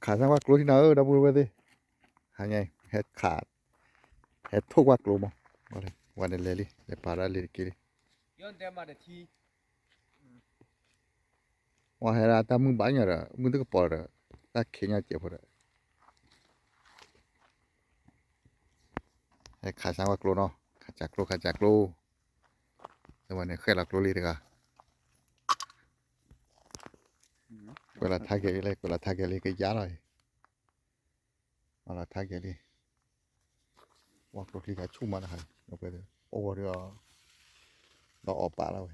ခးဆၢကွၢ်ကျိထံနီၤဧၢ ဒီပုၢ်ဝဲၢ်သ့ၣ်, ဟါညါအံၤ ဟဲခး, ဟဲထိၣ်ကွၢ်ကျိမး, ဝဲန့ၣ်လဲၤလံ လဲၤပာ်ဒၣ်လံတက့ၢ်လံ, ဝဲဟဲဒၣ်တၢ်မုၢ်ဘၣ်ညီဒီး မုၢ်တကပီၤဒီး တၢ်ခံးညီစဲးဖိဒီး ဟဲခးဆၢကွၢ်ကျိနီၤ, ခးစၢ်ကျိ ခးစၢ်ကျိ, ဝဲန့ၣ်ဃဲလီၤကျိလံတဂၤ, ကွဲးလီၤထါကဲၤလံ ကွဲးလီၤထါကဲၤလံ ကယါလီၤအံၤ, အလီၤထါကဲၤလံ, ဝဲကျိချံခါဆူၣ်မးတခါ, အိၣ်ဝဲဒီး ဒီးအီၣ်ပာ်လီၤဝဲ,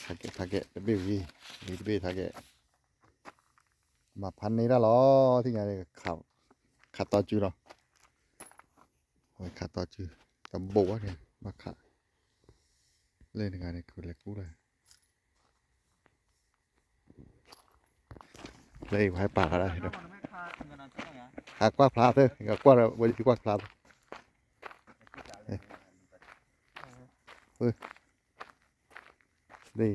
ထါကဲၤ ထါကဲၤ တဘ့ၣ်ဝံၤ, ဝံၤတဘ့ၣ်ထါကဲၤ, မၤဖးန့ၢ်တၢ်လီၤ သ့ၣ်ညါန့ၣ်, ခးတီစုလီၤ, ဝဲခးတီစု, တဘိၣ်ဝဲန့ၣ် ဘၣ်ခး, လၢတဂၤန့ၣ် ကလဲၤကူလၢ လၢအံၤပှၤဟဲပာ်လီၤဒၣ်, ဟးကွၢ်ဖျါသၢ ကွၢ်ဝဲဒ်ကွၢ်ဖျါသၢ, တၢ်ခးလီၤ,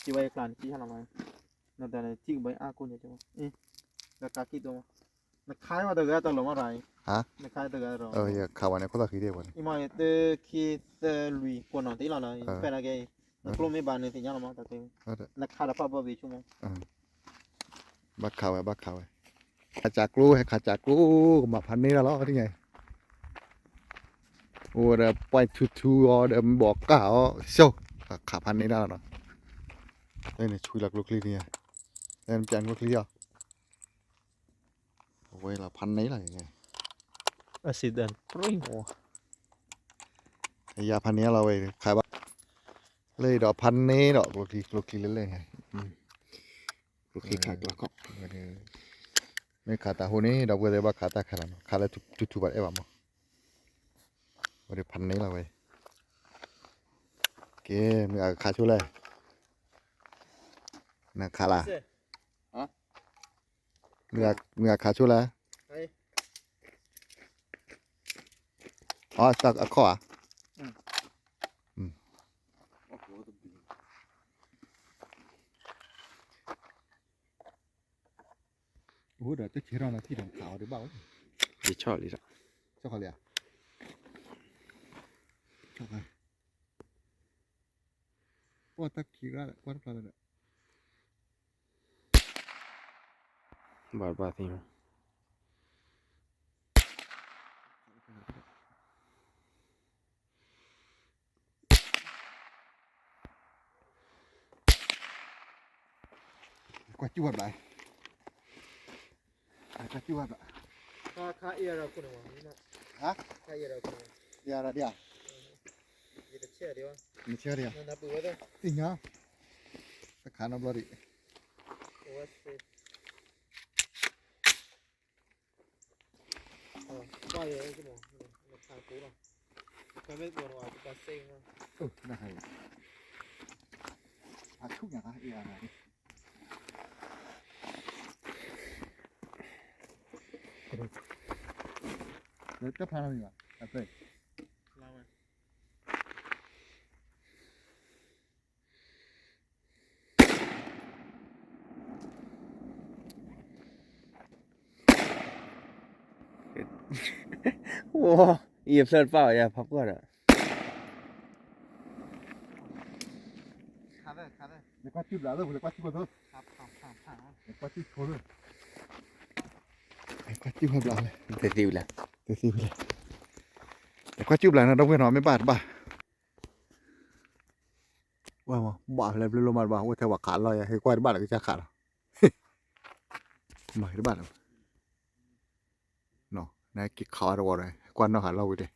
က့ဝဲယကျါန့ၣ် ကံဟါလီၤမး, နတၢ်န့ၣ်ထံၣ်ကဘၣ်အါကိၣ်န့ၣ်တဲ, နကးကံၣ်တိမး, နခါဝဲတဂၤတလီၤမးရၤအံၤ, နခါတဂၤတလီၤ, ယခးဝဲန့ၣ်ခိၣ်သၣ်ဃံဒၣ်ဝဲန့ၣ်, အံၤမ့ၢ်တခံသၢလွံၢ်ကိးနီၢ်တ့ၢ်လီၤနီၤ, ဖဲနာ်က့, နကျိမ့ၢ်ဘၣ်န့ၣ်သ့ၣ်ညါလီၤမး, နခါဒီးဖးဘီဘ့ၣ်ဆူမး ဘၣ်ခးဝဲ ဘၣ်ခးဝဲ, ခးစၢ်ကျိ ဟဲခးစၢ်ကျိ ကမၤဖးန့ၢ်တၢ်လီၤ သ့ၣ်ညါအံၤ, အိၣ်ဝဲဒီး ပွိုင့်ထူထူအီၤဒီး ဘီးကၢ်အီၤ ဆိ, ခးဖးန့ၢ်တၢ်လီၤနီၤ, လၢန့ၣ်ဆွံလီၤကျိချံသ့ၣ်ညါ, လၢနပျးကျိချံအီၤ, အဝဲလီၤဖးန့ၢ်လီၤ, အယၤဖးန့ၢ်လီၤဝဲ ခးဘၣ်, လၢအံၤဒီးဖးန့ၢ်ဒီး ကျိချံ ကျိချံလၢလၢန့ၣ် ကျိချံခးကျီခီၣ်, မ့ၢ်ခးတၢ်ဟိန့ၣ် ဒီပုၢ်ဝဲၢ်သ့ၣ်ဘၣ်ခးတၢ်ခါလီၤနီၤ, ခးလၢထူထူဘၣ်တအဲၣ်ဘၣ်မး, ဝဲဒၣ်ဖးန့ၢ်လီၤဝဲ, ကဲ မုၢ်ဂၤခးဆိလဲၣ်, နခးလၢ် မုၢ်ဂၤခးဆိလဲၣ်, အီ အခီၣ်ဧါ, အိၣ်ဒီးတဆဲးထီၣ်နၤထံၣ်ဒီးခးအီၤဒံးဘၣ်, ယဆီၣ်လံဒီး, ဆီၣ်ခီလံဧါ, ဆီၣ်ခီ, ကွၢ်တၢ်ခံးရၣ်ဒီး ကွၢ်တဖျါလၢဒီး ဘၣ်ဘၣ်သ့ၣ်ညါ ကွၢ်စူၣ်ဝဲဘျး, ကွၢ်စူၣ်ဝဲဘျး, ခါအ့ၣ်ရၣ်ခိၣ်န့ၣ်, ခါအ့ၣ်ရၣ်ခိၣ်န့ၣ်, အ့ၣ်ရၣ်ဒံးဧါ, ယတဆဲးဒံးဘၣ်, နဆဲးဒံးဧါ, သ့ၣ်ညါ, တခါနီတဘျီဒံး, ကွၢ်ယဲ, နခါကိလီၤ, နခါမ့ၢ်တဘီန့ၣ် အကဘၣ်စ့ၢ်ကီး, အဆူၣ်ညါခါအ့ၣ်ရၣ်န့ၣ်, တၢ်ဖျါနီတမံၤဘၣ်, အဖျါ ယဖျၢၣ်တပၣ်အီၤ ယဖးကွၢ်ဒီး, နကွၢ်စူၣ်ဘျးလၢ, နကွၢ်စူၣ်ဘျးလၢ, နကွၢ်စူၣ်ဘျးလၢ, နကွၢ်စူၣ်ဘျးနီၤ ဒီပုၢ်ဝဲၢ်နီၤ မ့ၢ်ဘၣ်တဘၣ်, ဝဲမ့ၢ်ဘၣ်ဖဲလဲၣ် ဘျုးလိမၤတဘၣ် အိၣ်ထဲပှၤခးလီၤယၤ ဟ့ၣ်ကွၢ်တဘၣ်လၢကစၢ်ခးလီၤ, မၤတဘၣ်လၢၤ, နက့ၤခးအီၤတဝီဒီး ကွၢ်နီၣ်ဟးလီၤဝံၤတဲ,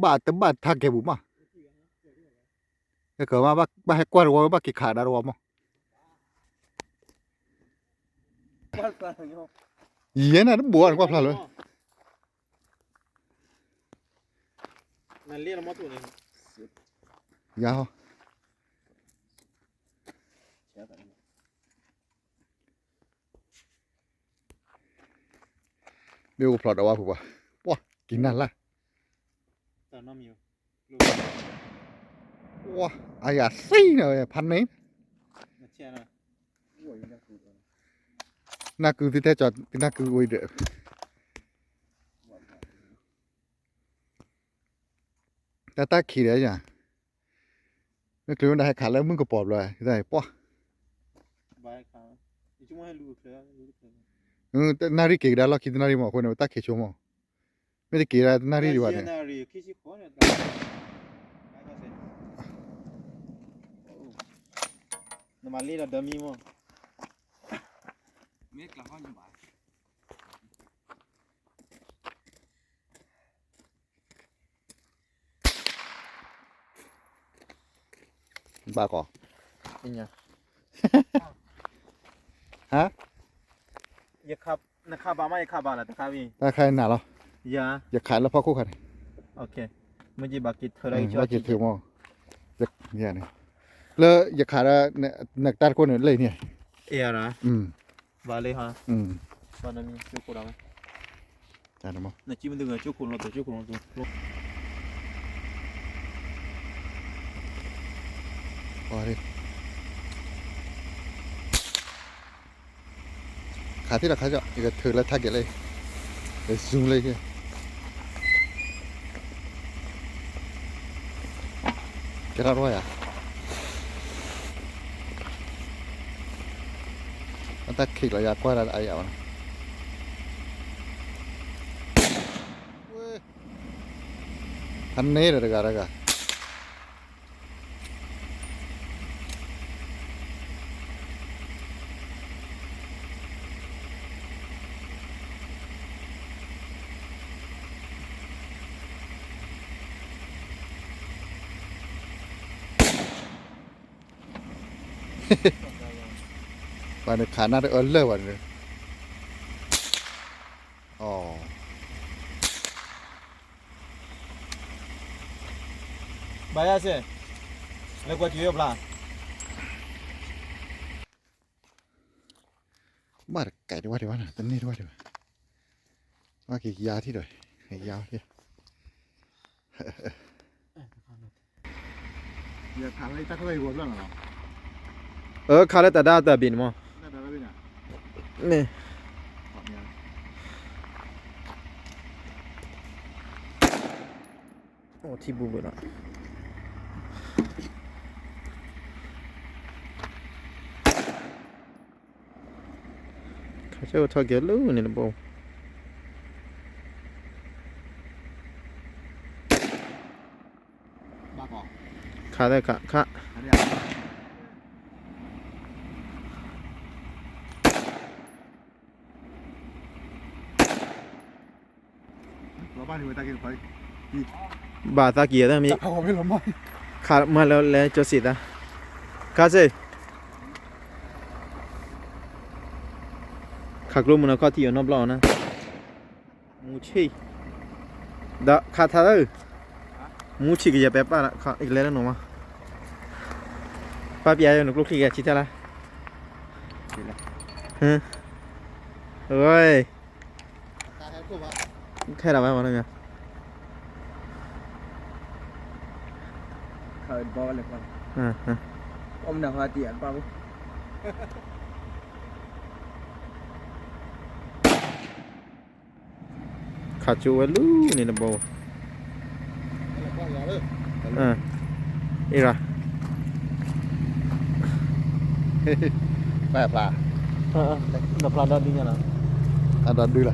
ဘၣ်တဘၣ်ထါကဲပူၤမး, ကမၤဘၣ်ဟဲကွၢ်တဝီ ဘၣ်က့ၤခးဒၣ်တဝီမး, ယဲၢ်နၤတဘိးနကွၢ်ဖျါလၢ ယၤဟီ, မ့ၢ်အိၣ်ဖျါဒီးဝဲဖုပှၤ, ပှၤက့ၤနၢ်လၢ်, တၢ်နီတမံၤ, ကျိ, ကျိ, အယၤစံၣ်န့ၣ် ဖးန့ၣ် နၢ်ကုသုတဲကၠီၤ သုနၢ်ကုအိၣ်ဒီး တၢ်တၢ်ခံးဒီးယၤ မ့ၢ်ကျုးမ့ၢ်ဒၣ်ဟဲခးလၢမုၢ်ကပီၤဘျီ ပှၢ် တနၣ်ရံၣ်က့ၤကဒါလီၢ်ခံတနၣ်ရံၣ်မး အဃိန့ၣ် တၢ်ခံးဆိမး မ့ၢ်တက့ၤဒၣ်တနၣ်ရံၣ်ဒံးဘၣ်န့ၣ် နမၤလ့ဒီးဒၢမံမး မ့ၢ်ကျးဟီၣ်ညါဘၣ် ဘၣ်ကီး ဟါ နခးဘၣ်မး ယခးဘၣ်လၢတခါဝံၤ တခါနၤလီၤ ယခးလၢဖီခိၣ်ခါန့ၣ် မ့ၢ်ဘၣ်က့ၤထုးလီၤ ဘၣ်က့ၤထုးမး ယန့ၣ် လၢယခးဒီး နကတၢ်တခိၣ်န့ၣ် လၢန့ၣ် ဘၣ်လၢဟါ ဘၣ်နမံၤ ကၠိခိၣ်ဒီး နကံမ့ၢ်တဂၤကၠိခိၣ်လီၤ ကၠိခိၣ်လီၤ ခးသ့လီၤခါကၠီ ယကထုးလၢ target လၢ ယ zoom လၢ ကဲထီၣ်တဝီယၤ အတၢ်ခံးလီၤယၤကွၢ်ဒၣ်အယၤဘၣ်နီၤ ဖးန့ၣ်ဒီးတဂၤတဂၤ ပှၤန့ၣ်ခးနၢ်တအၢလၢာ်ဘၣ်န့ၣ် အ ဘၣ်ယၤစ့ၢ် လဲၤကွၢ်က့ၤယဖျါ ဘၣ်တကဲတဝၢ်ဒံးဘၣ်နီၤ တန့ၢ်တဝၢ်ဒံးဘၣ် ဘၣ်က့ၤယါထံၣ်ဒီး ယါထံၣ် အၢ ခးလၢတၢ်ဒၣ်တၢ်ဘ့ၣ်န့ၣ်မး န့ၣ် အိၣ်ထံဘူဘၣ်လီၤ ခးကၢထီၣ်က့ၤလၢန့ၣ်တဘိ ခးသခးခး ဘၣ်သးကံၢ်အသးမံၤ ခးမၤလၢလဲကၠီစံးသး ခါစ့ၢ် ခးကျိမုၢ်နီၢ်ခီၣ်ထံးအီၤနီတဘျီအီၤနၤ မူဆံး ဒီးခးထါလၢ မူဆံးကယဲၢ်ပဲပၢ်လၢ ယကလဲၤလၢနီၢ်မး ပၢ်ပျဲယနကျိချံဂဲၤဆံတၢ်လၢ ဝဲ ခဲဒၣ်ဝဲမနုၤ ခးဝဲတဘီလဲၤကွၢ် အမနုၤဟါတံၢ်အတဘၣ်ဖိ ခးကၠိဝဲလၢန့ၣ်တဘိ အ့ရၣ် ပၢ်ဖျါ နဖျါဒီဒုညါလီၤ အဒီဒုလီၤ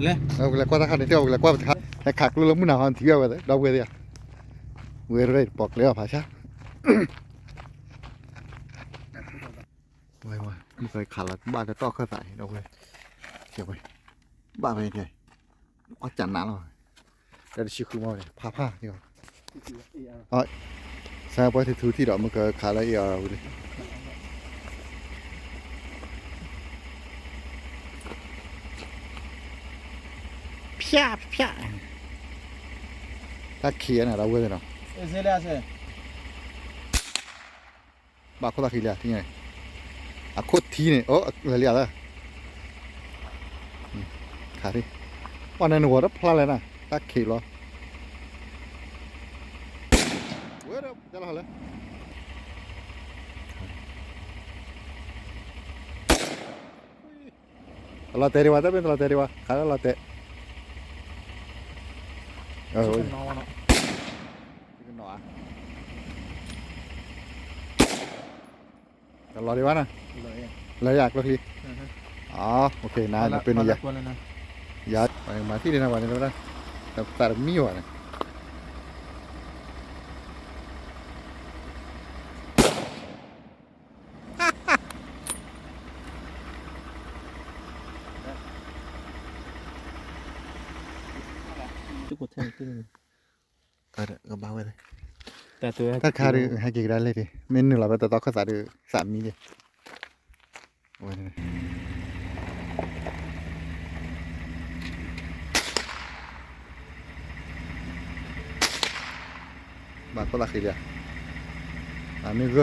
လဲၤ လဲၤကွၢ်တၢ်ခါန့ၣ် တဲအီၤ လဲၤကွၢ်တခါ ဟဲခးကျိလၢမုၢ်နၤဟီထံၣ်ဝဲ ဒီပုၢ်ဝဲၢ်သ့ၣ်ဧါ ဝဲရဲၣ်ပီၣ်ကျဲအီၤဖးဆါ ဝဲ ဝဲ မ့ၢ်ကခးလီၤဘၣ်တတီၢ်ခၢၣ်သးအံၤ ဒီပုၢ်ဝဲၢ် ဘၣ်ဖဲ အီၣ်ကၢ်နးလီၤ တၢ်တဆံဃုမီၢ်န့ၣ် ဖးဖး စၢ်ပှဲၤထူထူထံၣ်ဒီး မ့ၢ်ကခးလၢအ့ၣ်အီၤဝံၤလံ ဖျါ ဖျါ တၢ်ခံးန့ၣ် ဒီပုၢ်ဝဲၢ်သ့ၣ်နီၤ ဘၣ်ခိၣ်သးခံးလံ ထံၣ်ညါန့ၣ် အခိၣ်ထံးန့ၣ် အိၣ်လဲၤလံလၢ ခးထံၣ် ပှၤန့ၣ်နဂီၤတဖျါလဲၣ်နၤ တၢ်ခံးလီၤ တၢ်လီၤဟဲလၢ တလီၤတဲာ်ဒံးဘၣ် တၢ်ပ့ၢ်တလီၤတဲာ်ဒံးဘၣ် ခးလၢလီၤတဲာ် ကနီၤဧါ တလီၤဒံးဘၣ်နၤ လၢယၤကျိချံ နပ့ၤန့ၣ်ယၤ ယၤ မၤထံၣ်ဒံးနၤဘၣ်န့ၣ် သးတမံဘၣ်န့ၣ် ကဘၣ်ဝဲ တၢ်ခါဒုး ဟဲက့ၤကဒါလဲၣ်ဒံး မ့ၢ်နုာ်လီၤဖဲတသီခၢၣ်သးဒုး သးမံဒံး ဘၣ်သီလၢဃံဒံး အမ့ၢ်ဂၢၢ်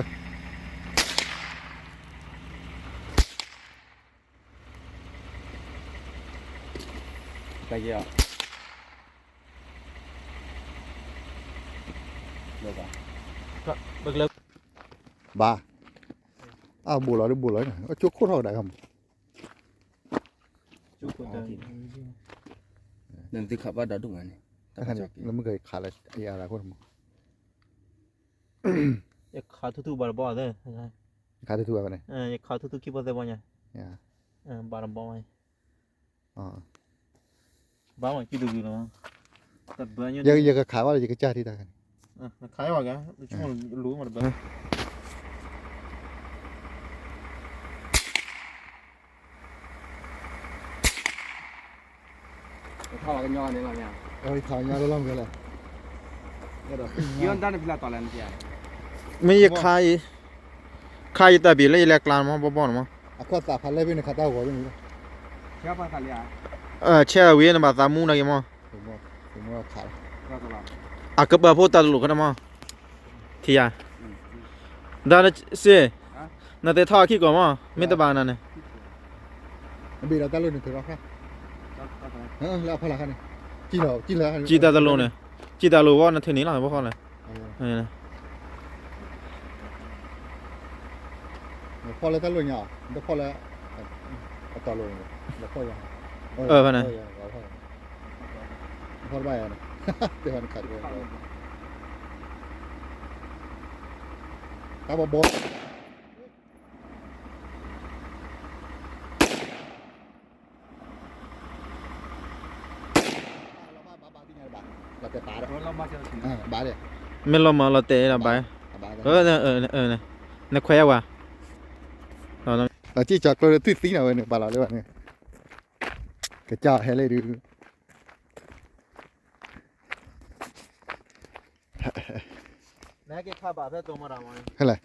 တၢ်က့ၤအီၤ ဘၣ် အဘိလီၤဒ်ဘိလီၤ အကၠိခိၣ်ထီၣ်ကဒါကမၣ် နသုခးဘၣ်ဒီဒူၣ်မးန့ၣ် နမ့ၢ်ကခးလၢအရၢခိၣ်တမး ယခးထူထူဘၣ်တဘီသ့ၣ် ယခးထူထူဘၣ်န့ၣ် ယခးထူထူခံဘီသ့ၣ်ဘီညါ ဘၣ်တဘီဝဲ ဘၣ်မးကံတဂုၤလီၤ ယကခးဘၣ်လၢယကစၢ်ထံတၢ်န့ၣ် ခးဝဲကဲ လူမးတဘၣ် ထီၣ်ကညီန့ၣ်လီၤ ထီၣ်ကညီလီၤမးလဲၣ် မ့ၢ်ယခါအံၤ ခါယတၢ်ဘံၣ်လၢယလဲၤကျါမး ဘီဘီန့ၣ်မး အခီၣ်သးဖးလဲၢ်ဘ့ၣ်န့ၣ် ခးတၢ်ဂီၤဘ့ၣ်န့ၣ် ဆဲးဝံၤနဘၣ်သးမူနၤက့ၤမး အကပၤဖိတၢ်တလိာ်ခီတမး ထံယၤ ဒီးစ့ နတဲထီၣ်အခံကီၢ်မး မ့ၢ်တဘၣ်နၤန့ၣ် နဘ့ၣ်ဒီးတၢ်လိၣ်န့ၣ် ထုးထီၣ်ခါ လၢအဖီလာ်ခါန့ၣ် စံၣ်တၢ်တလိာ်န့ၣ် စံၣ်တၢ်လိာ်ဝဲနထုးန့ၣ်လီၤ ဘီဃီလဲၣ် နဖီၣ်လၢတၢ်လိၣ်ညါအီၤ နတဖီၣ်လၢ အတီၤလိာ်န့ၣ် နဖီၣ်ယၤ ဖဲန့ၣ် နဖီၣ်တဘၣ်ယၤန့ၣ် တဲဝဲနခးတဝဲ တၢ်ဘီဘီ မ့ၢ်လီၤမၤလီၤတဲာ်လီၤဘၣ် နခွဲးဝဲ အစံၣ်ကၠီၤကျိဒီးသွံၣ်သံနၤဝဲန့ၣ် ဘၣ်လီၤလၢဘၣ်န့ၣ် ကစၢ်ဟဲလၢဒုး နက့ၤခးဘၣ်ဖဲသိမၤတၢ်မး ဟဲလဲၣ်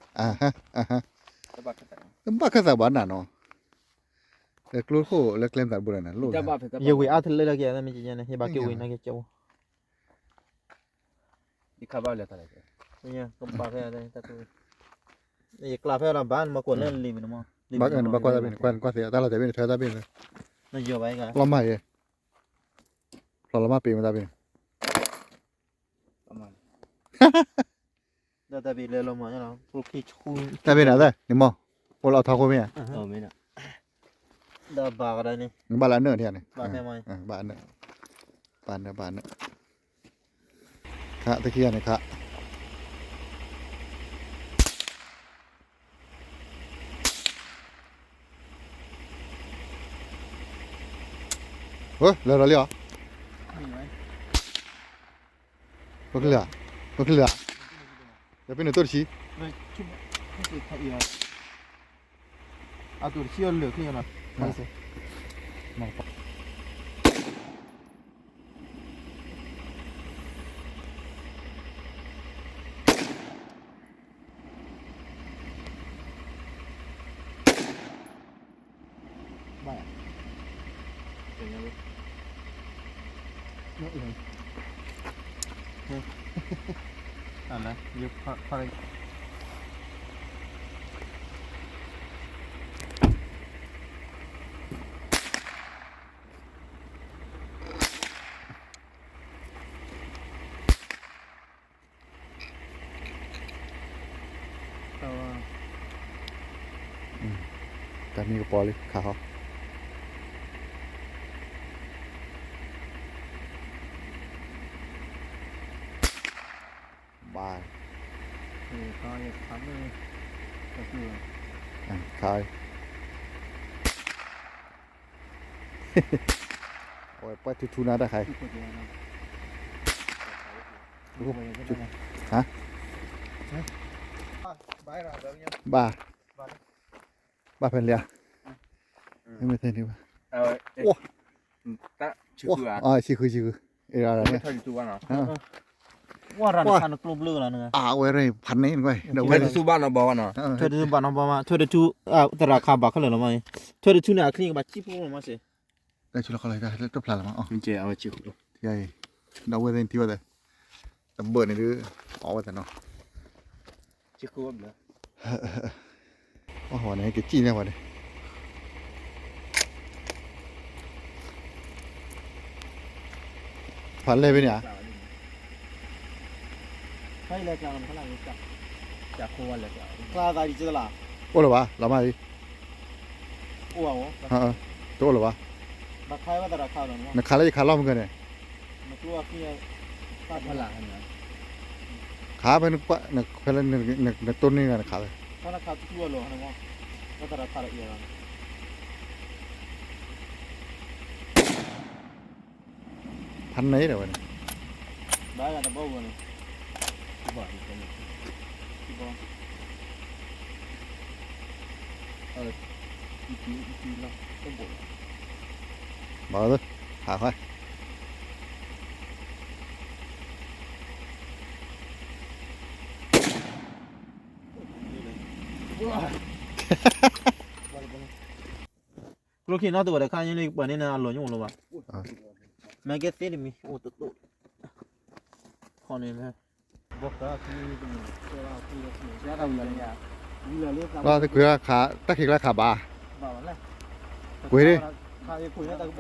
ဘၣ်ခၢၣ်သး ဘၣ်ခၢၣ်သးဘၣ်နၤနီၤ ကျိခိၣ်လၢကျဲမသးတဘိလၢၤနၤ လိၣ် ယဝံၤအါတလၢလၢက့ၤ မ့ၢ်က့ၤန့ၣ် ယဘၣ်က့ၤဝံၤနက့ၤကၠိ ယကျးဖဲဒီးဘၣ် နမၤကွၢ်လၢလံာ်မ့ၢ်နမး ဘၣ်ကွၢ်သ့ တၢ်လီၤတဲာ်ဘ့ၣ်န့ၣ် ကွၢ်သ့ တၢ်ဘ့ၣ်န့ၣ် လီၤမၢ်ယဲ ဖျီလီၤမၢ်ပ့ၤမတၢ်ဘ့ၣ်န့ၣ် တၢ်ဘ့ၣ်န့ၣ် တၢ်ဘ့ၣ်န့ၣ် န့ၣ်မး အိၣ်လီၤထီၣ်ခိၣ်မ့ၢ်ဧါ ဒီးဘၣ်ကဒါန့ၣ် ဘၣ်လၢအနၢၣ်ထံန့ၣ် ဘၣ်အနၢၣ် ဘၣ်နၢၣ် ဘၣ်နၢၣ် ခးတခံဂၤန့ၣ်ခး ဝဲ လဲၤဒီးလံဧါ ပကလၢာ် ပကလၢာ် ယပ့ၤန့ၣ်တိၢ်တဆံ အတိၢ်တဆံအလၢာ်ချ့နီၤ ဘၣ် အလဲ ယဖး ဝဲ တၢ်မံကပီၤလံ ခးဟီ ဘၣ် ခး အဝဲ ပှၤထူထူနၤတၢ်ခါအံၤ ဟါ ဘၣ် ဘၣ်ဖဲလဲၣ်ဧါ မ့ၢ်ထဲန့ၣ်ဘၣ် အိၣ် ဆံဃု ဆံဃု အ့ၣ် ရၣ်န့ၣ် အဝဲရၣ်ဖးန့ၣ်ကွၢ် ထွဲတထူဘၣ်နီၤဘီဘၣ်နီၤ ထွဲတထူဘၣ်နီၤဘီမး ထွဲတထူ သရၣ်ခးဘၣ်ခဲလၢာ်လီၤမး ထွဲတထူန့ၣ် အချံကဘၣ်စံၣ်ဖိလီၤမးစ့ၢ် တၢ်ဖျါလီၤမး ဒီးဝဲသ့ၣ်ထံဝဲသ့ၣ် တဘၢၣ်န့ၣ်ဒုး အီၣ်ဝဲသ့ၣ်နီၤ အဝဲန့ၣ် ကစံၣ်န့ၢ်ဝဲန့ၣ် ဖးလဲၢ်ဖဲန့ၣ်ဧါ အိၣ်လၢၤဘၣ် လီၤမၢ်လံ တအိၣ်လၢၤဘၣ် နခးလၢယခးလီၢ်မုၢ်ကန့ၣ် ခးဖဲနကွၢ် ဖဲလၢနတိၢ်န့ၢ်ဂၤနခးဝဲ ဖးန့ၢ်ဒီးဝဲန့ၣ် ဘၣ် ဟးခွါ ကျိချံနီတအိၣ်ဒီးခါညါလၢပှၤန့ၣ်အလီၢ်ညိၣ်အိၣ်လီၤဘၣ် မ့ၢ်ကဲသ့တမံၤ အိၣ်တတိၢ် ခီန့ၣ် လီၤတကွံာ်ခါ တၢ်ခံးကျါခးဘၣ် ကွံာ်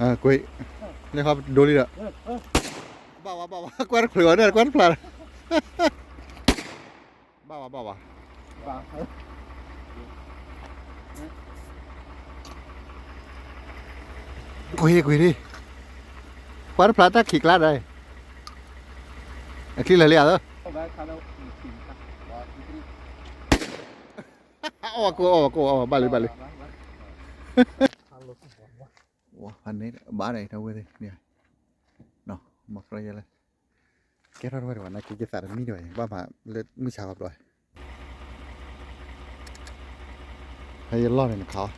ကွံာ် လၢခီဒိလံဒီး ဘၣ်ဝဲ ဘၣ်ဝဲ ကွၢ်တချုးဝဲန့ၣ် ကွၢ်တဖျါ ဘၣ်ဝဲ ဘၣ်ဝဲ ကွံာ် ကွံာ် ကွၢ်တဖျါတၢ်ခံးကျါဒီး အချံလၢာ်လံဧါ အီၣ်ကိၣ် အီၣ်ကိၣ် အီၣ် ဘၣ်လံ ဘၣ်လံ ဖးန့ၣ် ဘၣ်ဒီး တဝဲသ့ၣ်န့ၣ် မၤကြၢးယဲလၢ ကဲထီၣ်တဝဲတဝဲ နက့ၤကသးတမံတဝဲ ဘၣ်မၤလၢမုၢ်ဆါခီပျီ ဖဲယလီၢ်န့ၣ်နခး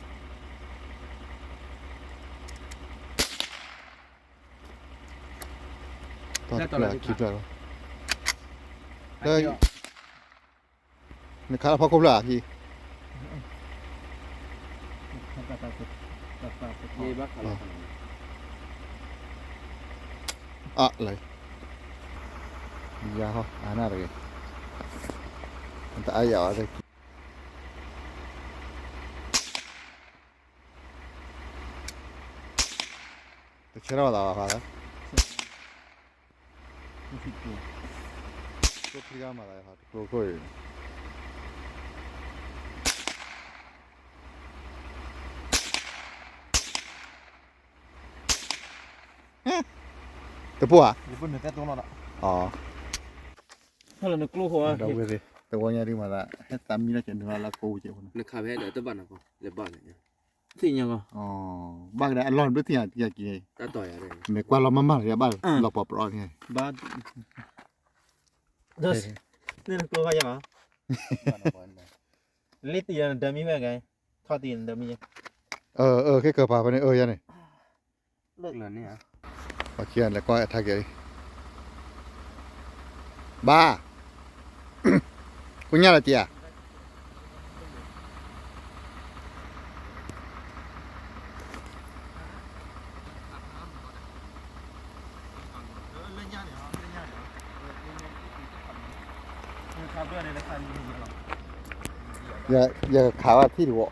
အီၤ တၢ်တပျၢ်ခံပျၢ်လီၤ လၢ နခးလၢဖီခိၣ်ဖျၢၣ်ဧါခံ အလၢ ယၤဟီ အနၢ်တဂ့ၤ တအါယၤအီၤ တဆဲထီၣ်သးဘၣ်ဖးလၢ ကျိချံဂၤမၤသးဟီ တကျိခိၣ်အံၤ တပူၤဧါ နကျိခိၣ် တဝီညါဒ်မၤသး ဟဲသးမံလီၤက့ၤနုာ်လၢကိးဝူက့ၤဖိန့ၣ် နခးဖဲဒီးတဘၣ်နၤပှၤ လဲၤဘၣ်န့ၣ် သ့ၣ်ညါကီး ဘၣ်ကဒါအလီၢ်နဘျုးသ့ၣ်ညါတယၤက့ၤန့ၣ် မ့ၢ်ကွၢ်လီၤမးမးလၢဘၣ်လီၤပှီၢ်ပြီန့ၣ် ဘၣ် န့ၣ်နကျိဖးယၤဘၣ် လ့တံၢ်ဒီးနဒၢမံဖဲကဲ ထီၣ်တံၢ်နဒၢမံ အၢ အၢ ခဲကၢၤပာ်ဖဲန့ၣ် အၢ ယၤန့ၣ် ပှၤခံဂၤလဲၤကွၢ်အထါကဲၤလံ ဘၣ် ကိညၢ်လီၤတံၢ်ဧါ ယခးဝဲထံၣ်တဝီ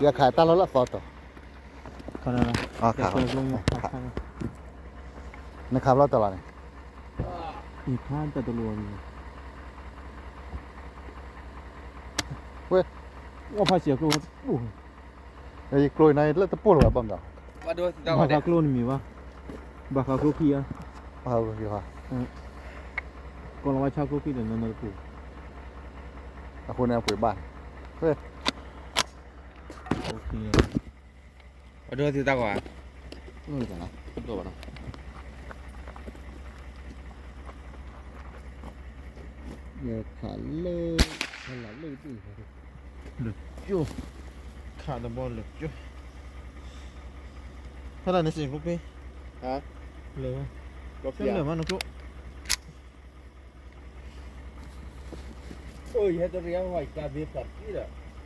ယခးတၢ်လီၢ်လၢအသီတီၤ ခး နခးဘျီတၢ်လီၤန့ၣ် ဝဲ ဝဲဖးစံးအကျိ အိၣ် ယကျိနၤလၢတပိၢ်လၢၤဘၣ်ဘၣ်မနုၤ, ဘၣ်ဃးကျိနမံၤဘၣ်, ဘၣ်ဃးကျိခံဧါ, ဘၣ်ဃးကျိခံဧါ, ကီၢ်လီၤဝါဆါကျိခံဒီးနီၢ်နီၢ်တပူၤ, အဃိန့ၣ်အပှ့ၤဘၣ်န့ၣ်, အဒိသ့တၢ်ကွၢ်, ဒိၣ်ဘၣ်နီၤ, ယခးလၢ, ခးလၢတပူၤန့ၣ်, လၢကၠိ, ခးတဘီလၢကၠိ, ဖဲလၢန့ၣ်စ့ၢ်ကျိဖဲ, လၢ, လၢမးနကျိ ဟဲတရံးဖဲမးလီၤ, နတရံးဖဲလီၤ,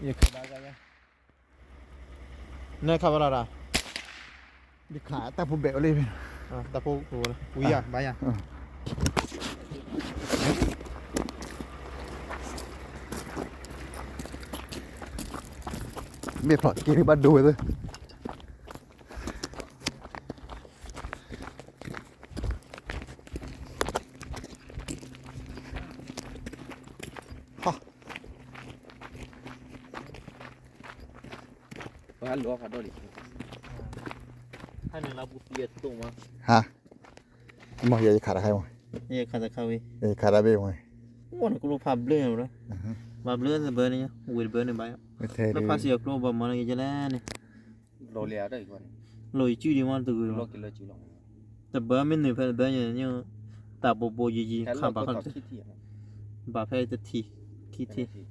ယခးဘၣ်, နခးဘၣ်လီၤ, ယခးတၢ်ဖိဘဲးအိၣ်လၢ, တၢ်ဖိဝံၤယၤဘၣ်ယၤ, မ့ၢ်ဖျိးက့ၤဘၣ်ဒိဝဲသ့ၣ် ဟါ, မ့ၢ်ယခးတခါ, ယခးတခါဝံၤ, ယခးတဘ့ၣ်ဝံၤ, အိၣ်နကျိဖးဘျၢညါ, ဘၣ်ဘျၢတဘၢန့ၣ်, ဝံၤတဘၢန့ၣ်ဘၣ်, လၢဖးစံးအကျိဘၣ်မၤလၢကလဲၣ်န့ၣ်, လီၤယစုဒံးမးတဂ့ၤ, တဘၢမ့ၢ်နုာ်ဖဲတဘၢန့ၣ်, တၢ်ဘိးဘိးယံၤယံၤခးဘၣ်ခီ, ဘၣ်ဖဲတထံၣ်, ခံထံၣ်,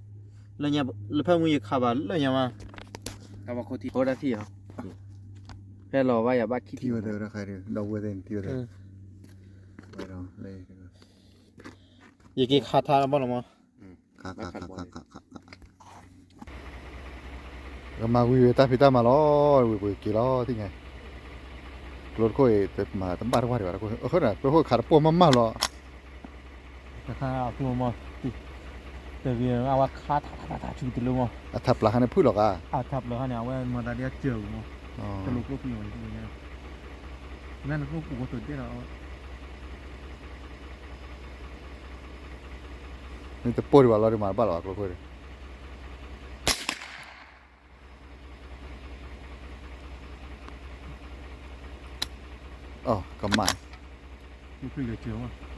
လၢညါ, လၢဖဲမုၢ်ယခးဘၣ်လၢညါမး, တၢ်ဘိးခိၣ်ထံၣ်, ဖဲလီၤဘၣ်ယၤဘၣ်ခံထံၣ်, ဒီးဝဲသ့ၣ်နထံၣ်ဝဲသ့ၣ်, ယက့ၤခးထါဘၣ်လီၤမး, ကမၤဝံၤဝဲတၢ်ဖံးတၢ်မၤလီၤ, ဝံၤပက့ၤလီၤသ့ၣ်ညါ, ကျိတခိၣ်အံၤ, မၤတဘၣ်တဝါဒံးဘၣ်, ကျိတခိၣ်ခးတပိၢ်မးမးလီၤ, တခါအကျိမး, တဂ့ၤအဝဲခါထါထါထါထါဆူတလၢမး, အထးပျၢ်ခါန့ၣ်ဖုၣ်လီၤကါ, အထးပျၢ်ခါန့ၣ် အဝဲမၤသးဒ်အစၢၤမး, တလိၣ်ကျိဖံးမး, နကျိပူၤကတိၤဒဲးလီၤ, နတပိၢ်ဒံးဘၣ်လီၤဒံးမးတဘၣ်လီၤဘၣ်ကျိခိၣ်ဒံး အကမၣ်, မ့ၢ်